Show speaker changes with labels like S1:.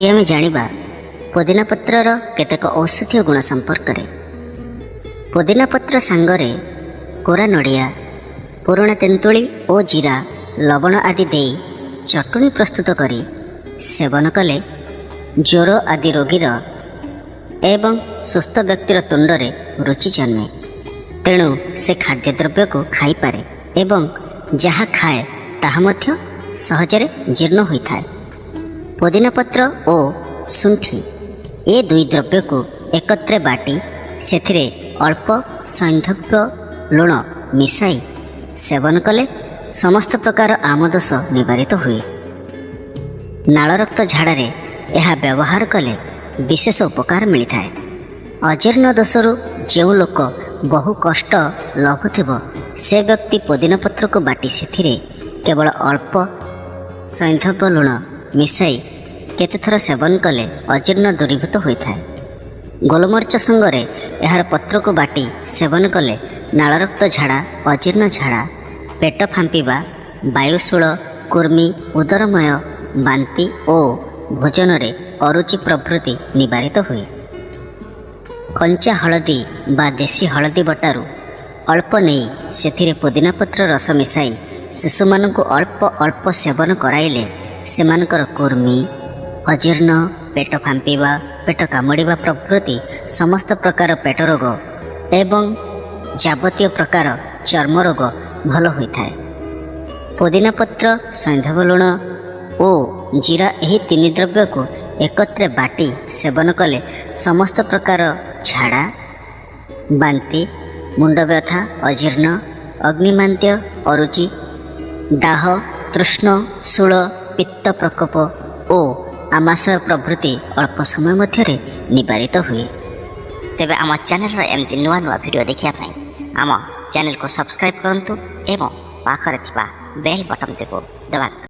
S1: ଆମେ ଜାଣିବା ପୋଦିନା ପତ୍ରର କେତେକ ଔଷଧୀୟ ଗୁଣ ସମ୍ପର୍କରେ। ପୋଦିନା ପତ୍ର ସାଙ୍ଗରେ କୋରା ନଡ଼ିଆ, ପୁରୁଣା ତେନ୍ତୁଳି ଓ ଜିରା, ଲବଣ ଆଦି ଦେଇ ଚଟୁଣି ପ୍ରସ୍ତୁତ କରି ସେବନ କଲେ ଜ୍ୱର ଆଦି ରୋଗୀର ଏବଂ ସୁସ୍ଥ ବ୍ୟକ୍ତିର ତୁଣ୍ଡରେ ରୁଚି ଜନ୍ମେ। ତେଣୁ ସେ ଖାଦ୍ୟଦ୍ରବ୍ୟକୁ ଖାଇପାରେ ଏବଂ ଯାହା ଖାଏ ତାହା ମଧ୍ୟ ସହଜରେ ଜୀର୍ଣ୍ଣ ହୋଇଥାଏ। ପୋଦିନା ପତ୍ର ଓ ଶୁଣ୍ଠି ଏ ଦୁଇ ଦ୍ରବ୍ୟକୁ ଏକତ୍ରେ ବାଟି ସେଥିରେ ଅଳ୍ପ ସୈନ୍ଧବ୍ୟ ଲୁଣ ମିଶାଇ ସେବନ କଲେ ସମସ୍ତ ପ୍ରକାର ଆମଦୋଷ ନିବାରିତ ହୁଏ। ନାଳରକ୍ତ ଝାଡ଼ାରେ ଏହା ବ୍ୟବହାର କଲେ ବିଶେଷ ଉପକାର ମିଳିଥାଏ। ଅଜୀର୍ଣ୍ଣ ଦୋଷରୁ ଯେଉଁ ଲୋକ ବହୁ କଷ୍ଟ ଲଭୁଥିବ, ସେ ବ୍ୟକ୍ତି ପୋଦିନା ପତ୍ରକୁ ବାଟି ସେଥିରେ କେବଳ ଅଳ୍ପ ସୈନ୍ଧବ ଲୁଣ ମିଶାଇ କେତେଥର ସେବନ କଲେ ଅଜୀର୍ଣ୍ଣ ଦୂରୀଭୂତ ହୋଇଥାଏ। ଗୋଲମରିଚ ସଙ୍ଗରେ ଏହାର ପତ୍ରକୁ ବାଟି ସେବନ କଲେ ନାଳରକ୍ତ ଝାଡ଼ା, ଅଜୀର୍ଣ୍ଣ ଝାଡ଼ା, ପେଟ ଫାମ୍ପିବା, ବାୟୁଶୂଳ, କୁର୍ମି, ଉଦରମୟ, ବାନ୍ତି ଓ ଭୋଜନରେ ଅରୁଚି ପ୍ରଭୃତି ନିବାରିତ ହୁଏ। କଞ୍ଚା ହଳଦୀ ବା ଦେଶୀ ହଳଦୀ ବଟାରୁ ଅଳ୍ପ ନେଇ ସେଥିରେ ପୋଦିନା ପତ୍ର ରସ ମିଶାଇ ଶିଶୁମାନଙ୍କୁ ଅଳ୍ପ ଅଳ୍ପ ସେବନ କରାଇଲେ ସେମାନଙ୍କର କୁର୍ମି, ଅଜୀର୍ଣ୍ଣ, ପେଟ ଫାମ୍ପିବା, ପେଟ କାମୁଡ଼ିବା ପ୍ରଭୃତି ସମସ୍ତ ପ୍ରକାର ପେଟ ରୋଗ ଏବଂ ଯାବତୀୟ ପ୍ରକାର ଚର୍ମ ରୋଗ ଭଲ ହୋଇଥାଏ। ପୋଦିନା ପତ୍ର, ସୈନ୍ଧବ ଲୁଣ ଓ ଜିରା ଏହି ତିନି ଦ୍ରବ୍ୟକୁ ଏକତ୍ରେ ବାଟି ସେବନ କଲେ ସମସ୍ତ ପ୍ରକାର ଝାଡ଼ା, ବାନ୍ତି, ମୁଣ୍ଡବ୍ୟଥା, ଅଜୀର୍ଣ୍ଣ, ଅଗ୍ନିମାନ୍ଦ୍ୟ, ଅରୁଚି, ଦାହ, ତୃଷ୍ଣ, ଶୂଳ, ପିତ୍ତ ପ୍ରକୋପ ଓ ଆମାଶୟ ପ୍ରଭୃତି ଅଳ୍ପ ସମୟ ମଧ୍ୟରେ ନିବାରିତ ହୁଏ।
S2: ତେବେ ଆମ ଚ୍ୟାନେଲର ଏମିତି ନୂଆ ନୂଆ ଭିଡ଼ିଓ ଦେଖିବା ପାଇଁ ଆମ ଚ୍ୟାନେଲକୁ ସବସ୍କ୍ରାଇବ୍ କରନ୍ତୁ ଏବଂ ପାଖରେ ଥିବା ବେଲ୍ ବଟନ୍ଟିକୁ ଦବାନ୍ତୁ।